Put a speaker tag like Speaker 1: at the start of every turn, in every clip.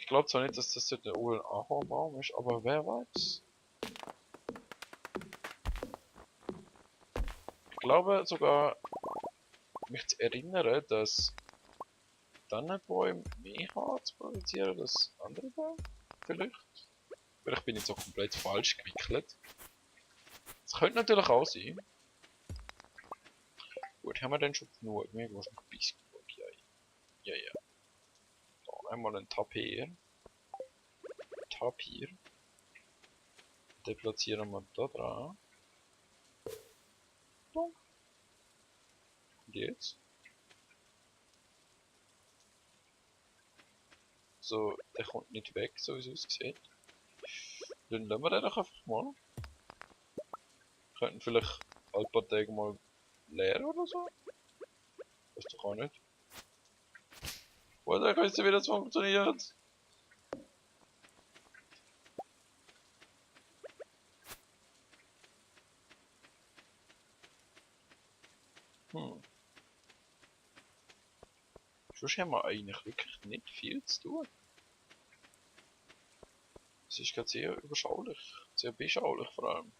Speaker 1: Ich glaube zwar nicht, dass das dort der oben Ahornbaum ist, aber wer weiß. Ich glaube sogar, mich zu erinnern, dass Tannenbäume mehr Harz produzieren als andere Bäume. Vielleicht. Vielleicht bin ich so komplett falsch gewickelt. Das könnte natürlich auch sein. Gut, haben wir denn schon genug? Wir haben schon ein bisschen genug. Ja, ja. Da einmal ein Tapir. Tapir. Den platzieren wir da dran. Und jetzt. So, der kommt nicht weg, so wie es aussieht. Dann lassen wir den doch einfach mal. Könnten vielleicht ein paar Tage mal leer oder so. Weiß doch auch nicht. Oder ich weiß nicht, wie das funktioniert. Sonst haben wir eigentlich wirklich nicht viel zu tun. Es ist gerade sehr überschaulich. Sehr beschaulich vor allem.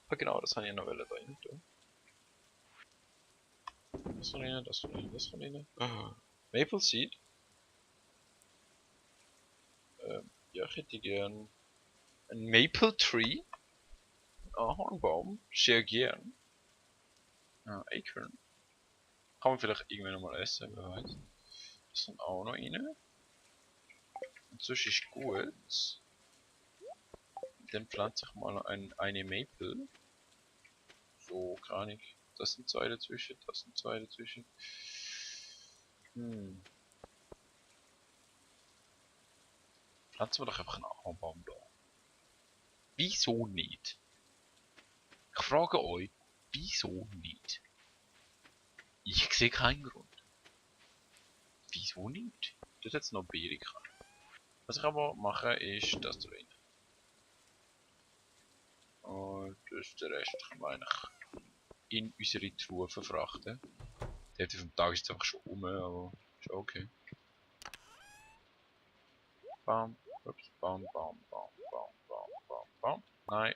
Speaker 1: Aber genau, das habe ich noch da rein tun. Das von Ihnen, das von Ihnen, das von Ihnen. Maple Seed. Ja, ich hätte gern ein Maple Tree. Ein Ahornbaum. Sehr gern. Acorn. Kann man vielleicht irgendwann noch mal essen, wer weiß. Das sind auch noch rein. Und sonst ist gut. Dann pflanze ich mal eine Maple. So, gar nicht. Das sind zwei dazwischen, das sind zwei dazwischen. Pflanzen wir doch einfach einen Ahornbaum da. Wieso nicht? Ich frage euch, wieso nicht? Ich sehe keinen Grund. Wieso nicht? Das jetzt noch Beere kann. Was ich aber mache, ist das da rein. Und den Rest können wir eigentlich in unsere Truhe verfrachten. Die Hälfte vom Tag ist jetzt einfach schon rum, aber ist okay. Bam, ups, bam, bam, bam, bam, bam, bam, bam. Nein.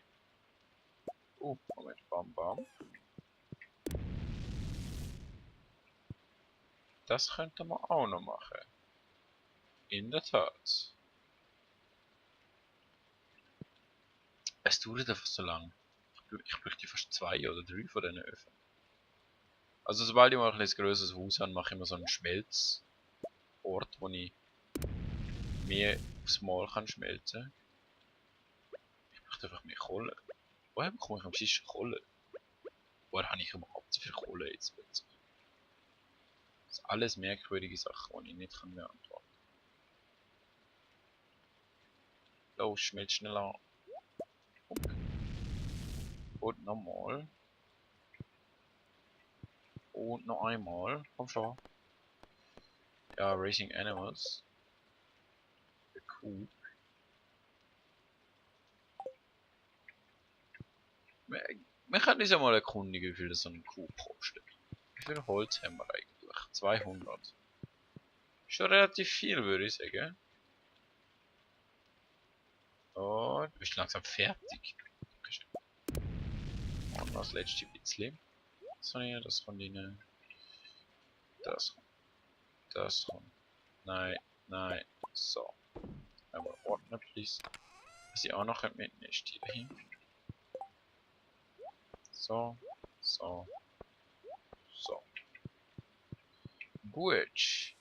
Speaker 1: Moment, bam, bam. Das könnte man auch noch machen. In der Tat. Es dauert einfach so lang. Ich bräuchte fast 2 oder 3 von diesen Öfen. Also sobald ich mal ein größeres Haus habe, mache ich immer so einen Schmelzort, wo ich mehr aufs Mal kann schmelzen. Ich möchte einfach mehr Kohle. Woher bekomme ich am Fische Kohle? Woher habe ich überhaupt so viel Kohle jetzt plötzlich? Das sind alles merkwürdige Sachen, die ich nicht beantworten kann. Los, schmelz schnell an. Und nochmal. Und noch einmal. Komm schon. Ja, Racing Animals. Der Kuh. Wir können uns ja mal erkundigen, wie viel das so eine Kuh kostet. Wie viel Holz haben wir eigentlich? 200. Schon relativ viel, würde ich sagen. Oh, du bist langsam fertig. Und noch das letzte bisschen. Das von denen. Das kommt. Nein, nein. So. Einmal ordnen, please. Was ich auch noch mitnehmen ist hier dahin. So. So. So. Gut.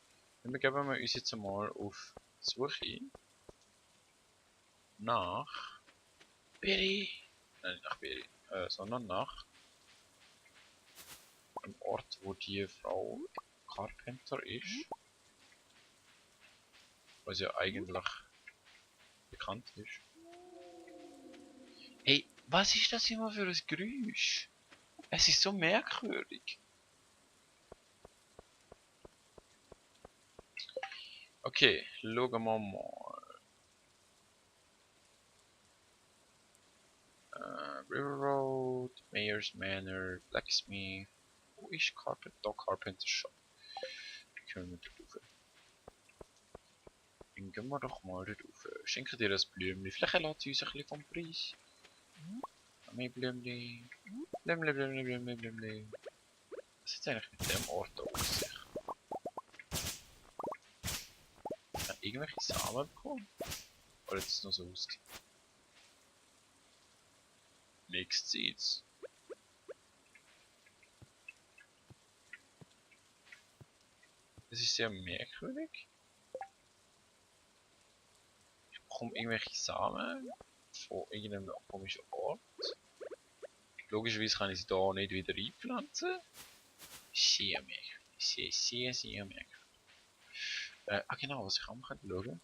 Speaker 1: Dann begeben wir uns jetzt einmal auf Suche nach Berry. Nein, nicht nach Berry. Sondern nach dem Ort, wo die Frau Carpenter ist. Was ja eigentlich bekannt ist. Hey, was ist das immer für ein Geräusch? Es ist so merkwürdig. Okay, schauen wir mal. River Road, Mayor's Manor, Blacksmith. Wo ist Carpenter? Da Carpenter Shop. Da können wir drauf. Dann gehen wir doch mal dort rauf. Schenke dir das Blümchen. Vielleicht lässt sie uns ein bisschen vom Preis. Mehr Blümchen. Blümchen, Blümchen, Blümchen, Blümchen. Was ist jetzt eigentlich mit dem Ort da auf sich? Hat irgendwelche Samen bekommen? Oder hat es noch so ausgesehen? Mixed Seeds. Das ist sehr merkwürdig. Ich bekomme irgendwelche Samen von irgendeinem komischen Ort. Logischerweise kann ich sie da nicht wieder einpflanzen. Sehr merkwürdig. Sehr merkwürdig. Genau, was ich auch mal schauen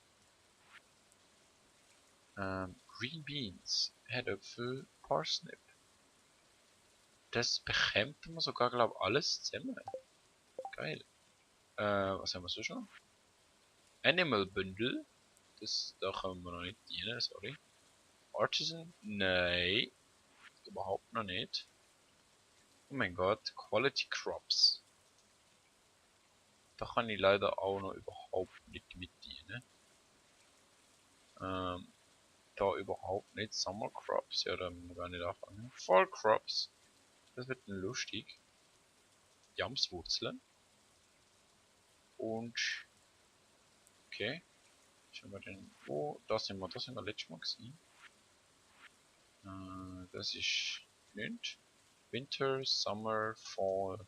Speaker 1: könnte. Green Beans, Herdöpfel, Parsnip. Das bekommt man sogar, glaube ich, alles zusammen. Geil. Was haben wir so schon? Animal Bundle. Da können wir noch nicht dienen, sorry. Artisan? Nein. Überhaupt noch nicht. Oh mein Gott, Quality Crops. Da kann ich leider auch noch überhaupt nicht mit dienen. Da überhaupt nicht. Summer Crops, ja, da müssen wir gar nicht anfangen. Fall Crops. Das wird dann lustig. Jamswurzeln. Und okay. Schauen wir denn. Oh, da sind wir letztes Mal gewesen. Das ist nicht. Winter, Summer, Fall,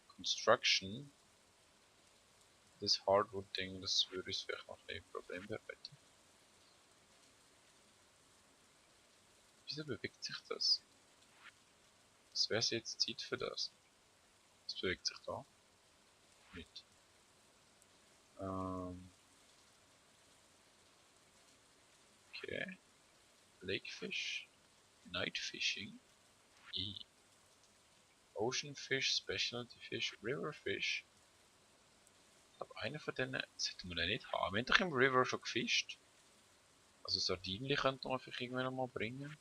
Speaker 1: Construction. Das Hardwood-Ding, das würde ich vielleicht noch ein Problem bereiten. Wieso bewegt sich das? Was wäre jetzt Zeit für das? Das bewegt sich da. Nicht. Okay. Lakefish. Night Fishing. Ocean Fish, Specialty Fish, River Fish. Ich glaube, einer von denen sollten wir den nicht haben. Wir haben doch im River schon gefischt. Also Sardinchen könnte man vielleicht irgendwann noch mal bringen.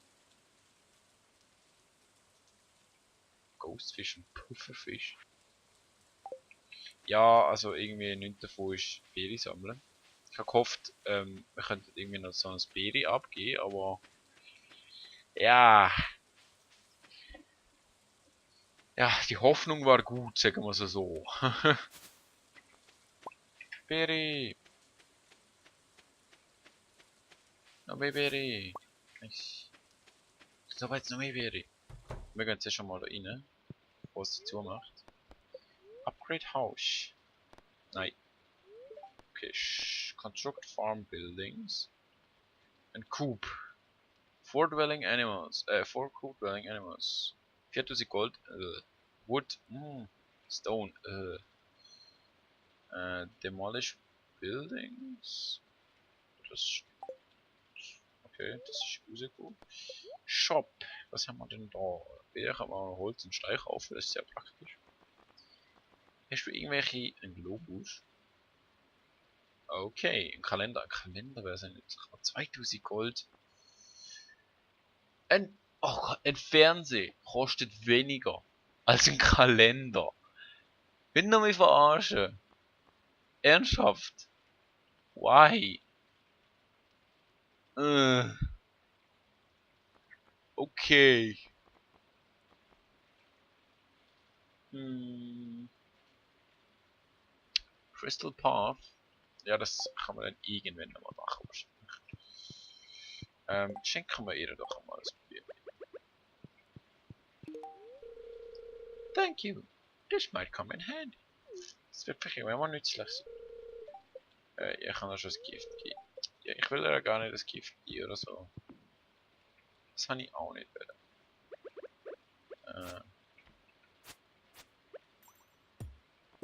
Speaker 1: Ghostfish und Pufferfisch. Ja, also irgendwie nichts davon ist Beere sammeln. Ich habe gehofft, wir könnten irgendwie noch so ein Beere abgeben, aber ja. Ja, die Hoffnung war gut, sagen wir es so. Beere! Noch mehr Beere! Ich glaube jetzt noch mehr Beere. Wir gehen jetzt schon mal da rein, bevor es zumacht. Upgrade House. Nein. Okay, construct farm buildings. And coop. 4 dwelling animals. 4 coop dwelling animals. 4000 Gold. Wood. Stone. Demolish buildings. Das. Okay, das ist rausgekommen. Shop. Was haben wir denn da? Hier kann man Holz und Stein kaufen, das ist sehr praktisch. Hast du irgendwelche. Ein Globus? Okay, ein Kalender. Ein Kalender wäre es ja nicht. 2000 Gold. Ein Fernseher kostet weniger als ein Kalender. Bin du mich verarschen? Ernsthaft? Why? Okay. Crystal Path. Ja, das kann man dann irgendwann nochmal machen wahrscheinlich. Schenken wir ihr doch einmal das Bier. Thank you. This might come in handy. Das wird vielleicht immer nützlich sein. Ich kann da schon das Gift geben. Ja, ich will ja gar nicht das Gift geben oder so. Das habe ich auch nicht wollen.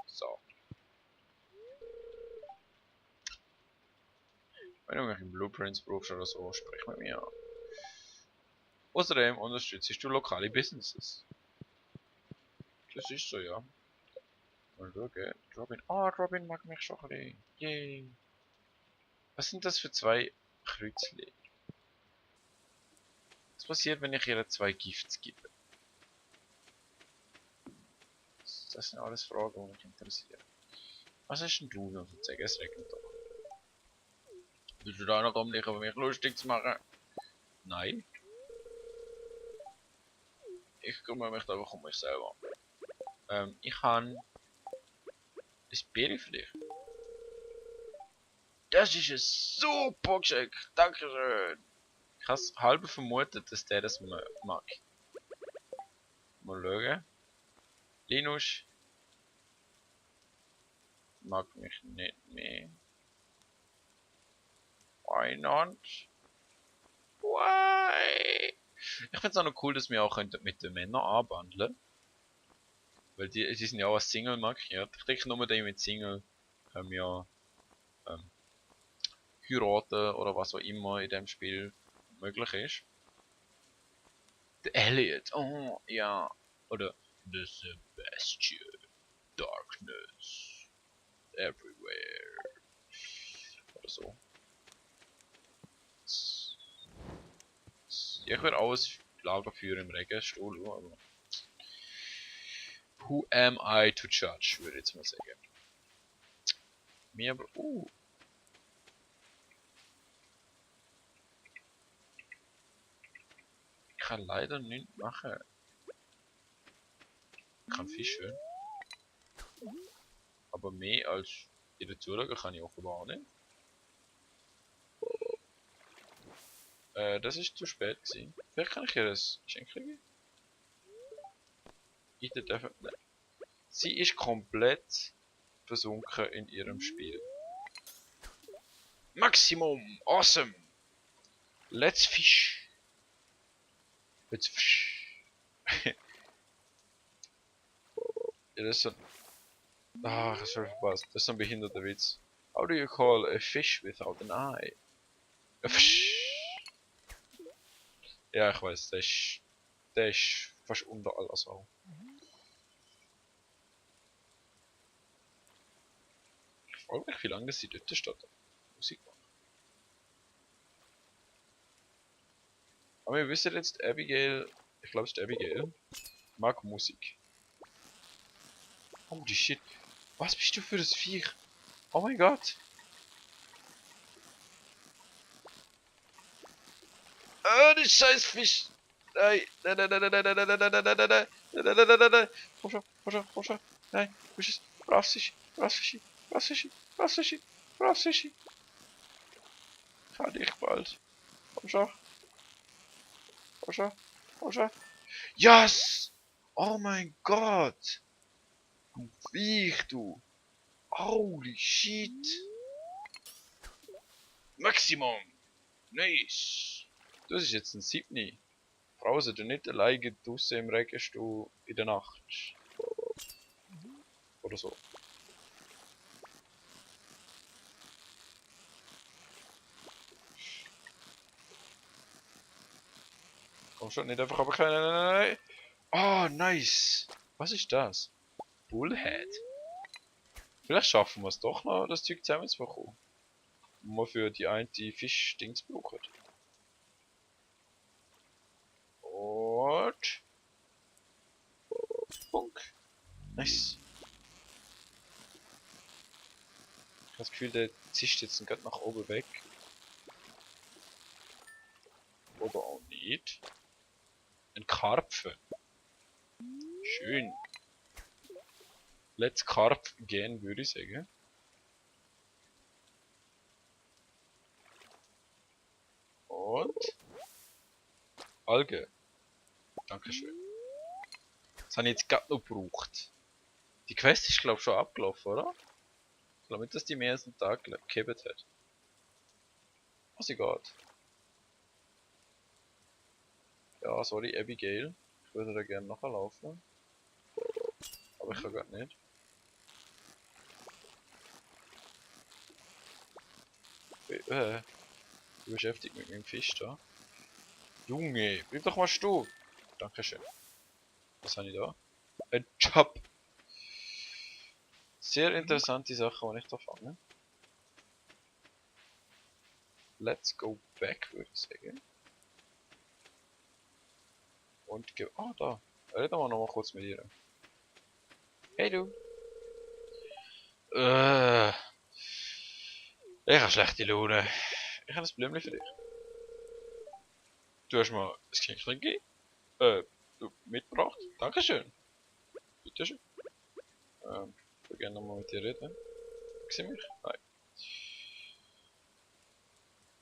Speaker 1: So. Wenn du irgendwelche Blueprints brauchst oder so, sprich mit mir an. Außerdem unterstützt du lokale Businesses. Das ist so, ja. Mal schauen. Robin. Robin mag mich schon ein bisschen. Yay. Was sind das für zwei Kreuzchen? Was passiert, wenn ich ihr 2 Gifts gebe? Das sind alles Fragen, die mich interessieren. Was hast denn du noch zu sagen? Es regnet doch. Bist du da noch um dich auf mich lustig zu machen? Nein. Ich kümmere mich einfach um mich selber. Ich habe ein Beere für dich. Das ist ein super Geschenk. Dankeschön. Ich habe halb vermutet, dass der das mag. Mal schauen. Linus mag mich nicht mehr. Why not? Why? Ich finde es auch noch cool, dass wir auch mit den Männern anbandeln. Weil die sind ja auch als Single markiert. Ich denke nur die mit Single können ja heiraten oder was auch immer in dem Spiel möglich ist. Der Elliot, oh ja. Oder The Sebastian. Darkness. Everywhere. Oder so. Ja, ich würde alles Lager führen im Regenstuhl, aber who am I to judge, würde ich jetzt mal sagen. Mir aber, ich kann leider nichts machen. Ich kann fischen. Aber mehr als jeder Zuschauer kann ich offenbar auch nicht. Das ist zu spät gewesen. Vielleicht kann ich ihr das Geschenk kriegen? Ich darf nicht. Sie ist komplett versunken in ihrem Spiel. Maximum! Awesome! Let's fish! Let's fish! Ja, das ist so... Ach, ich hab verpasst. Das ist so ein behinderter Witz. How do you call a fish without an eye? A fish! Ja, ich weiß, der ist fast unter aller Sau. Ich frage mich, wie lange sie dort steht. Musik machen. Aber wir wissen jetzt, Abigail, ich glaube es ist Abigail, mag Musik. Holy shit. Was bist du für das Viech? Oh mein Gott. Oh, die scheiß Fisch. Nein. Nein, nein, nein, nein, nein, nein, nein, nein, nein, nein, nein, nein, nein, nein, nein, nein. Komm schon, komm schon, komm schon. Nein, Fisch ist. Brausfischi, Brausfischi, Brausfischi, Brausfischi, Brausfischi. Kann ich bald. Komm schon. Komm schon, komm schon. Yes! Oh mein Gott. Du Viech, du. Holy shit. Maximum. Nice. Das ist jetzt ein 7. Frauen sollten nicht alleine draussen im Regen stehen in der Nacht. Oder so. Komm schon, nicht einfach aber keine. Oh, nice. Was ist das? Bullhead. Vielleicht schaffen wir es doch noch, das Zeug zusammen zu bekommen. Wo wir für die eine Fisch-Dings brauchen. Und... Punk. Nice. Ich habe das Gefühl, der zischt jetzt gerade nach oben weg. Oder auch nicht. Ein Karpfen. Schön. Let's Karpf gehen, würde ich sagen. Und... Alge. Dankeschön. Das habe ich jetzt gerade noch gebraucht. Die Quest ist glaube ich schon abgelaufen, oder? Ich glaube nicht, dass die mehr als einen Tag gehabt hat. Was egal. Ja, sorry Abigail. Ich würde da gerne nachlaufen. Aber ich kann gerade nicht. Ich bin beschäftigt mit meinem Fisch da. Junge, bleib doch mal stehen. Dankeschön. Was habe ich da? Ein Job. Sehr interessante Sache, die ich da fange. Let's go back, würde ich sagen. Und da. Reden wir noch mal kurz mit ihr. Hey du. Ich habe schlechte Laune. Ich habe ein Blümchen für dich. Du hast mir ein Geschenk gegeben. Du mitgebracht. Dankeschön. Bitteschön. Ich würde gerne nochmal mit dir reden. Siehst du mich? Nein.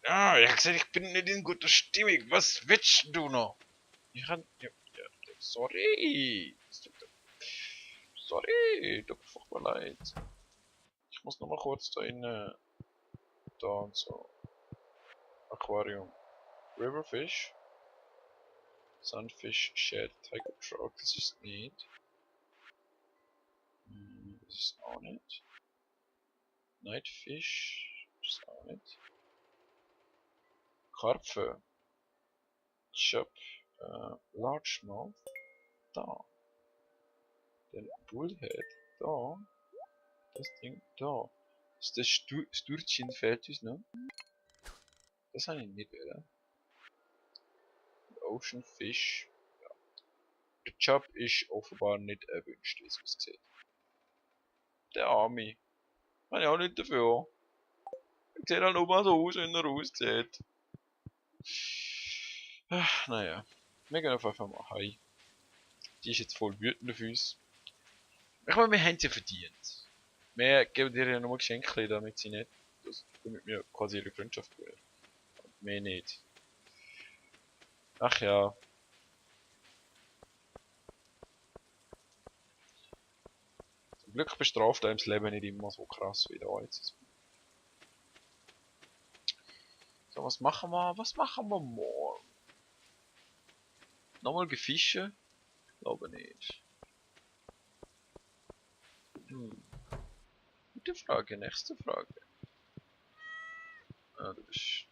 Speaker 1: Ja, ich habe gesagt, ich bin nicht in guter Stimmung. Was willst du noch? Ich kann. Ja, sorry. Sorry, tut mir furchtbar leid. Ich muss nochmal kurz da in. Da und so. Aquarium. Riverfish. Sunfish, Shad, Tiger Trout. Das ist nicht. Das ist auch nicht. Nightfish. Das ist auch nicht. Karpfe. Chub. Largemouth. Da. Den Bullhead. Da. Das Ding. Da. Das Sturgeon fehlt uns noch. Das habe ich nicht wieder. Ocean Fish. Ja. Der Chub ist offenbar nicht erwünscht, wie es aussieht. Der Arme. Kann ich auch nicht dafür. Er sieht halt nur mal so aus, wenn er aussieht. Ach, naja. Wir gehen auf einfach mal heim. Die ist jetzt voll wütend auf uns. Ich meine, wir haben sie verdient. Wir geben ihr ja nochmal Geschenke, damit sie nicht. Damit wir quasi ihre Freundschaft gewinnen. Und mehr nicht. Ach ja. Zum Glück bestraft einem das Leben nicht immer so krass wie da jetzt. So, was machen wir? Was machen wir morgen? Nochmal Gefische? Glaube nicht. Gute Frage, nächste Frage. Ah, du bist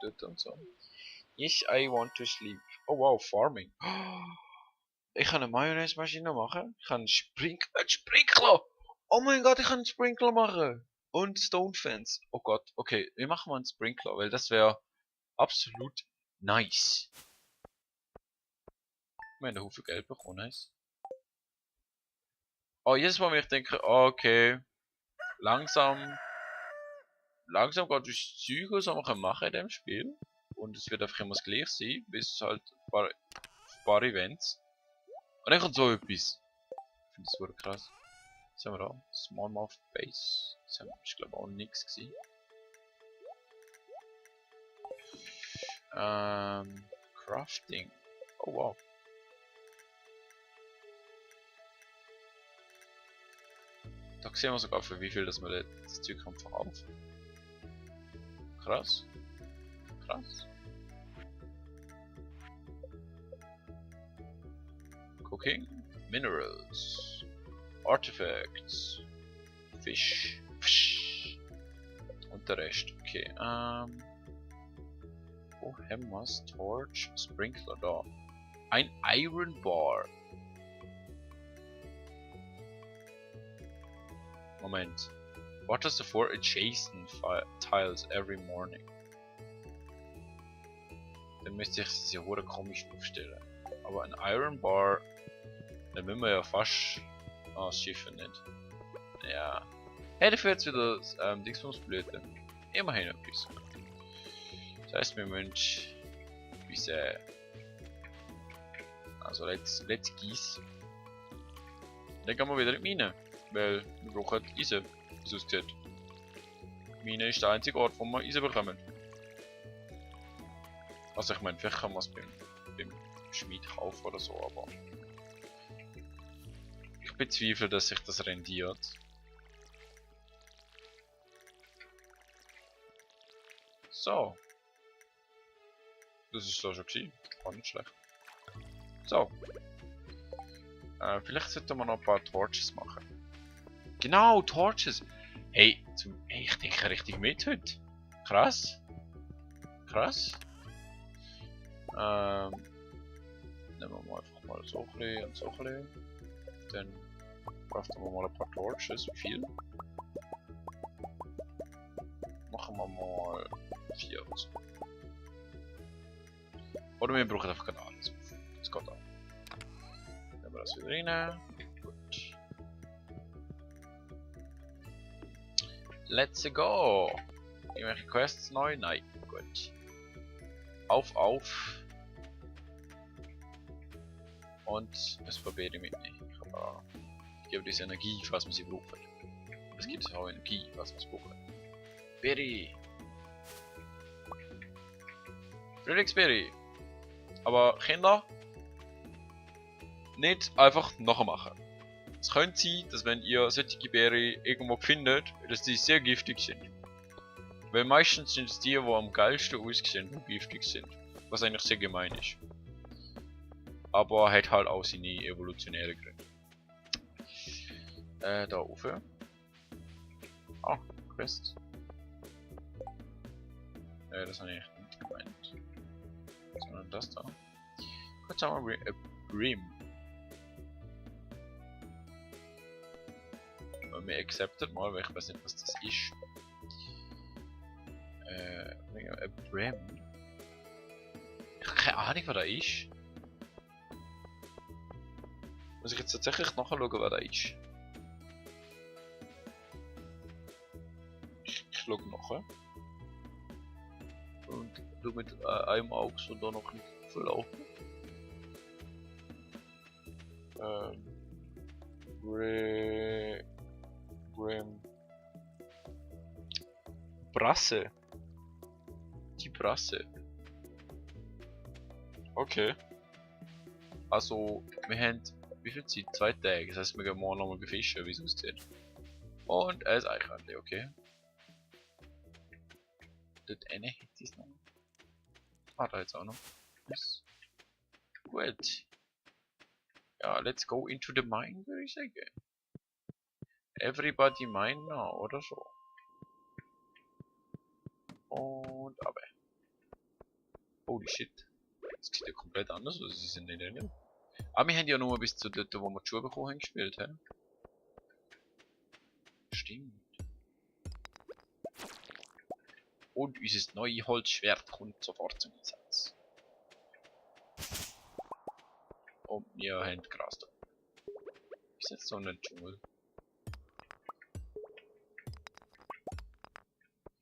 Speaker 1: dort und so. Yes, I want to sleep. Oh wow, Farming. Ich kann eine Mayonnaise-Maschine machen. Ich kann einen Sprinkler. Oh mein Gott, ich kann einen Sprinkler machen. Und Stone Fence. Oh Gott, okay, wir machen mal einen Sprinkler, weil das wäre absolut nice. Wir haben einen Haufen Geld bekommen, nice. Oh, jedes Mal, wenn ich denke, oh, okay, langsam geht das Zeug, was wir machen in dem Spiel. Und es wird einfach immer das gleiche sein, bis halt ein paar Events. Und dann kommt so etwas. Ich finde das super krass. Was haben wir da? Smallmouth Base. Das ist glaube ich auch nichts gewesen. Crafting. Oh wow. Da sehen wir sogar für wie viel das wir das Zeug kann verkaufen. Krass. Krass. Cooking. Minerals. Artifacts. Fish. Und der Rest. Okay. Wo haben wir's? Torch. Sprinkler da. Ein Iron Bar. Moment. What does the 4 adjacent tiles every morning? Dann müsste ich sie ja komisch aufstellen. Aber ein Iron Bar, dann müssen wir ja fast das Schiff nicht. Ja. Hey, dafür jetzt wieder Dingsbumsblüte. Immerhin etwas. Das heißt, wir müssen gewisse. Also, let's gießen. Dann gehen wir wieder in die Mine. Weil wir brauchen Eisen, wie es aussieht. Die Mine ist der einzige Ort, wo wir Eisen bekommen. Also ich meine, vielleicht kann man es beim Schmied kaufen oder so, aber ich bezweifle, dass sich das rendiert. So. Das ist da schon gewesen. War nicht schlecht. So. Vielleicht sollten wir noch ein paar Torches machen. Genau, Torches. Hey, ich denke richtig mit heute. Krass. Krass. Nehmen wir mal einfach mal so ein bisschen und so ein bisschen. Dann craften wir mal ein paar Torches. Wie viel? Machen wir mal 4 oder so. Oder wir brauchen einfach gerade alles. Das geht auch. Nehmen wir das wieder rein. Gut. Let's go! Ich irgendwelche Quests neu? Nein, gut. Auf. Und das probiere ich mitnehmen. Ich gebe diese Energie, falls wir sie brauchen. Es gibt auch Energie, falls wir es brauchen. Berry! Frühlingsberry! Aber Kinder, nicht einfach nachmachen. Es könnte sein, dass wenn ihr solche Berry irgendwo findet, dass die sehr giftig sind. Weil meistens sind es die am geilsten aussehen, die giftig sind. Was eigentlich sehr gemein ist. Aber hat halt auch seine evolutionären Gründe. Da rauf. Ah, Quest. Das habe ich nicht gemeint. Sondern das da. Kurz haben wir Brim. Wir accepten mal, weil ich weiß nicht, was das ist. Brim. Ich habe keine Ahnung, was das ist. Muss ich jetzt tatsächlich nachschauen, was das ist? Ich schaue nachher. Und du mit einem Auge so da noch nicht verlaufen. Brasse. Die Brasse. Okay. Also, wir haben wie viel Zeit? 2 Tage. Das heißt, wir gehen morgen nochmal fischen, wie es aussieht. Und ein Eichhörnchen, okay. Dort eine hätte ich es noch. Ah, da jetzt auch noch. Yes. Gut. Ja, let's go into the mine, würde ich sagen. Everybody mine now, oder so. Und aber. Holy shit. Das sieht ja komplett anders aus, sie sind nicht drin. Aber wir haben ja nur bis zu dort, wo wir die Schuhe bekommen haben, gespielt, hä? Stimmt. Und unser neues Holzschwert kommt sofort zum Einsatz. Und wir haben Gras da. Ist jetzt so ein Dschungel.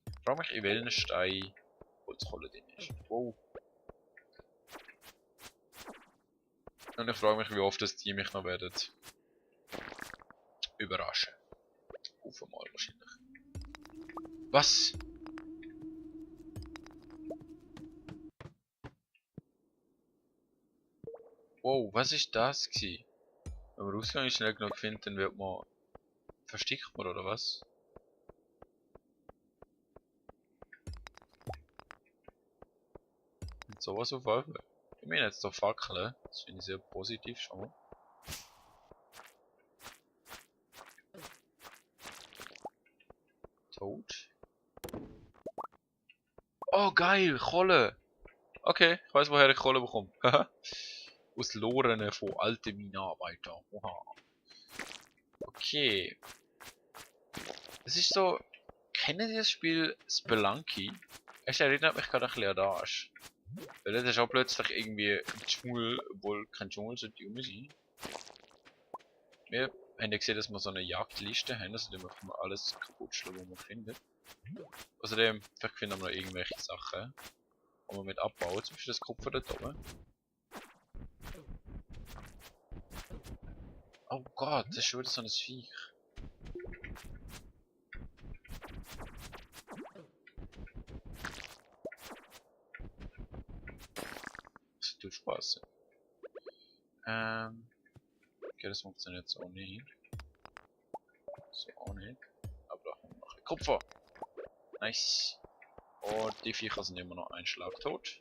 Speaker 1: Ich frage mich, in welchen Stein Holzkohle drin ist. Wow. Und ich frage mich, wie oft das Team mich noch werden überraschen. Auf einmal wahrscheinlich. Was? Wow, was ist das gewesen? Wenn man Ausgang schnell genug findet, dann wird man... Versteckt man oder was? Und sowas auf jeden Fall. Ich meine jetzt da Fackeln, das finde ich sehr positiv schon mal. Tot. Oh geil, Kohle! Okay, ich weiß woher ich Kohle bekomme. Aus Loren von alten Minenarbeitern. Oha. Okay. Das ist so... Kennen Sie das Spiel Spelunky? Es erinnert mich gerade ein bisschen an das. Weil das ist auch plötzlich irgendwie ein Dschungel, obwohl kein Dschungel sollte rum sein. Wir haben ja gesehen, dass wir so eine Jagdliste haben, also da können wir alles kaputt schlagen, was wir finden. Außerdem, vielleicht finden wir noch irgendwelche Sachen, die wir mit abbauen, zum Beispiel das Kupfer dort oben. Oh Gott, das ist schon wieder so ein Viech. Das tut Spaß. Okay, das funktioniert so nicht. So auch nicht. Aber da haben wir noch ein Kupfer. Nice. Und die Viecher sind immer noch ein Schlag tot.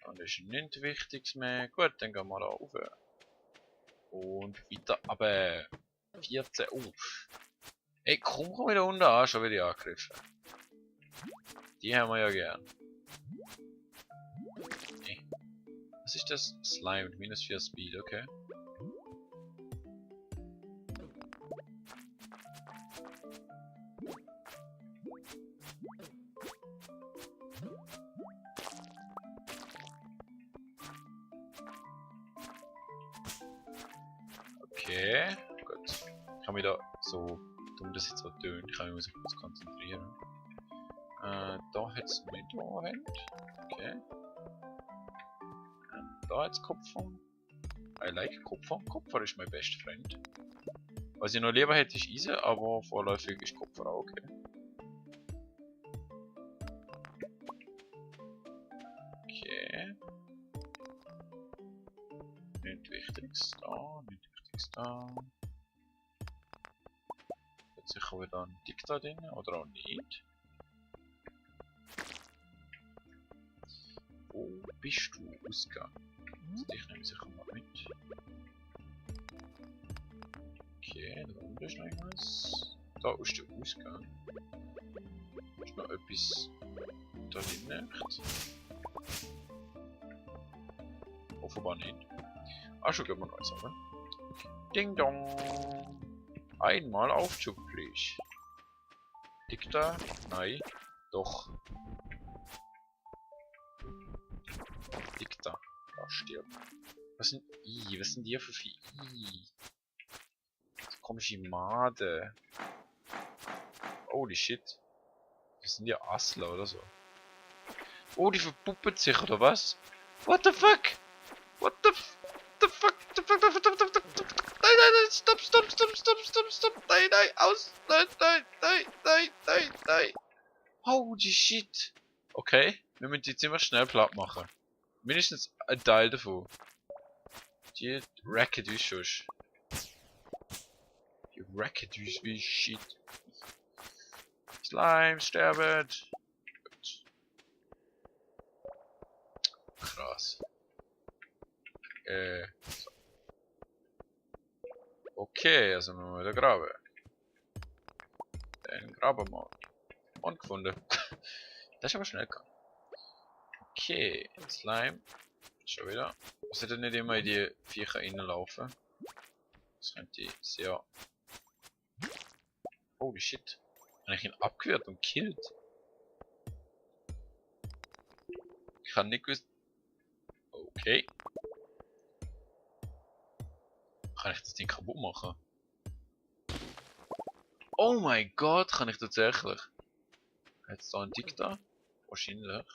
Speaker 1: Und das ist nichts Wichtiges mehr. Gut, dann gehen wir da rauf. Und weiter, aber 14 auf. Ey, komm wieder unten an, schon wieder angegriffen. Die haben wir ja gern. Nee. Was ist das? Slime mit minus 4 Speed, okay. Okay, gut. kann mich da so, dumm das jetzt so tönt, kann ich mich kurz konzentrieren. Da hat es nicht Moment. Okay. Da hat es Kupfer. I like Kupfer. Kupfer ist mein bester Freund. Was ich noch lieber hätte ist Eisen, aber vorläufig ist Kupfer auch okay. Okay. Nicht wichtiges da, nicht wichtiges da. Hat sicher wieder ein Dick da drin, oder auch nicht. Wo bist du ausgegangen? Ich nehme sicher mal mit. Okay, da unten ist noch irgendwas. Da ist der Ausgang. Ist noch etwas da drin? Offenbar nicht. Ah, schon gehen wir noch eins, oder? Ding dong! Einmal Aufzug, please. Dick da? Nein. Doch. Dick da. Da stirbt. Was sind die für Vieh? So komische Made. Holy shit. Das sind ja Assler oder so. Oh, die verpuppen sich, oder was? What the fuck? What the fuck? Nein, stopp. Nein, aus. Nein. Holy shit. Okay, wir müssen die ziemlich schnell platt machen. Mindestens ein Teil davon. Die racket wie Schuss. Die racket wie shit. Slime, sterbet. Gut. Krass. So. Okay, also müssen wir wieder graben. Dann graben wir. Und gefunden. Das ist aber schnell gegangen. Okay, Slime. Schon wieder. Was sollte nicht immer in die Viecher reinlaufen? Das könnte sehr. Holy shit. Habe ich ihn abgewehrt und killt? Ich kann nicht gewusst. Okay. Kann ich das Ding kaputt machen? Oh mein Gott, kann ich tatsächlich. Hat es da einen Dick da? Wahrscheinlich.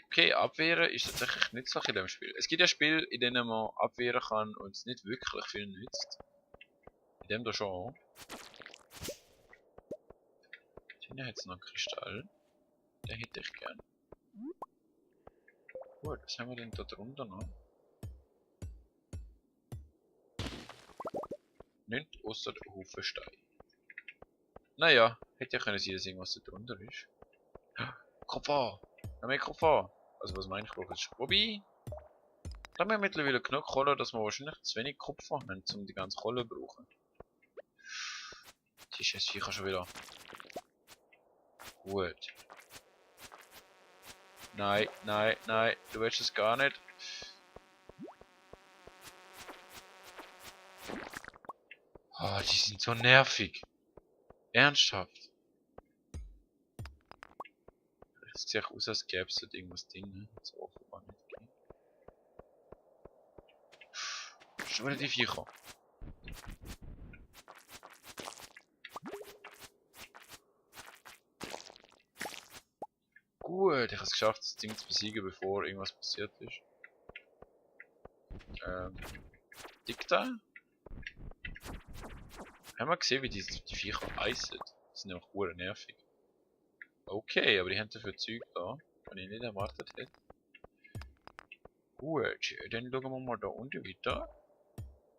Speaker 1: Okay, abwehren ist tatsächlich nützlich in dem Spiel. Es gibt ja Spiele, in denen man abwehren kann und es nicht wirklich viel nützt. In dem da schon. Hier hat es noch einen Kristall. Den hätte ich gern. Gut, was haben wir denn da drunter noch? Nicht außer der Haufen Stein. Naja, hätte ja können sein, dass irgendwas da drunter ist. Kopfhörer! Noch mehr Kopfhörer! Also was meine ich brauche? Wobei, da haben wir mittlerweile genug Kohle, dass wir wahrscheinlich zu wenig Kupfer haben, um die ganze Kohle zu brauchen. Die scheiß Viecher schon wieder. Gut. Nein, du willst es gar nicht. Oh, die sind so nervig. Ernsthaft. Es sieht auch aus, als gäbe es dort irgendwas drin, ne? Das offenbar nicht geht. Schon wieder die Viecher. Gut, ich habe es geschafft, das Ding zu besiegen, bevor irgendwas passiert ist. Dick da? Haben wir gesehen, wie die Viecher beißen? Die sind einfach hure nervig. Okay, aber die haben dafür Zeug da, was ich nicht erwartet hätte. Gut, dann schauen wir mal da unten weiter.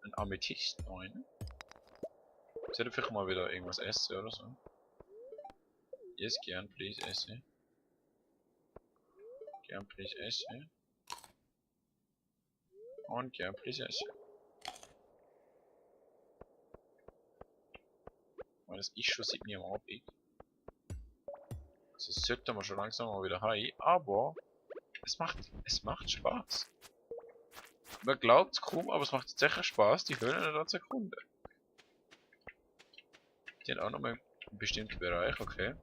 Speaker 1: Ein Amethyst rein. Sollte vielleicht mal wieder irgendwas essen oder so. Yes, gern, please, esse. Gern, please, esse. Und gern, please, esse. Weil das ist schon seit mir am Abend. Also sollten wir schon langsam mal wieder heim, aber es macht Spaß. Man glaubt es kaum, aber es macht tatsächlich Spaß, die Höhlen da zu erkunden. Die haben auch nochmal einen bestimmten Bereich, okay.